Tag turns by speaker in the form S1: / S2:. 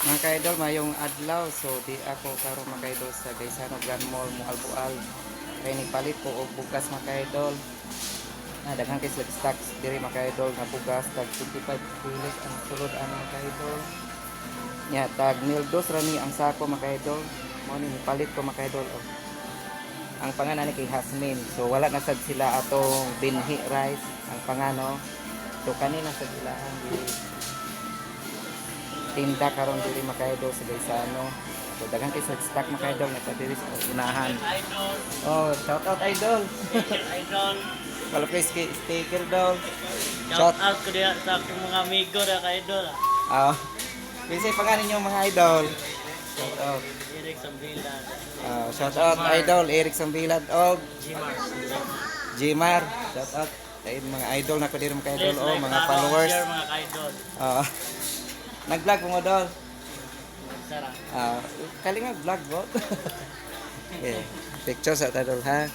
S1: Mga ka-idol, mayong adlaw. So, di ako karon, mga ka-idol, sa Gaisano Grand Mall, Moalboal. Kay nipalit ko og bugas, mga ka-idol. Na daghan kay sila stocks diri, mga ka-idol, nga bugas tag 25 kilos ang sulod ano, mga ka-idol. Nya tag 1,200 ra ni ang sako, mga ka-idol. Mao ni nipalit ko, mga ka-idol. Oh. Ang pangalan ni kay Hasmin. So wala na sad sila atong binhi rice ang pangano. So kanina sa ilahang di tinda karon diri, mga ka-idol, sa Gaisano. So daghan kay sa stock, mga ka-idol, nga diri sa unahan.
S2: Idol,
S1: Oh, shout out, idol.
S2: idol.
S1: Wala ko sticker daw.
S2: Shout out ko diha sa akong mga amigo ra ka idol.
S1: Ah. Kasi pangalan niyo, mga idol. Shout out.
S2: Eric Sambila.
S1: Ah, shout out, idol Eric Sambilad og
S2: Gmar.
S1: Jmar. Shout out. Dahil mga idol na ko diri, mga idol
S2: Please
S1: oh,
S2: like,
S1: mga
S2: follow,
S1: followers.
S2: share, mga ka-idol.
S1: Ah. Nag-vlog mo, dol.
S2: Sara.
S1: Ah, kalinga vlog bo. Okay. Picture sa tadol ha.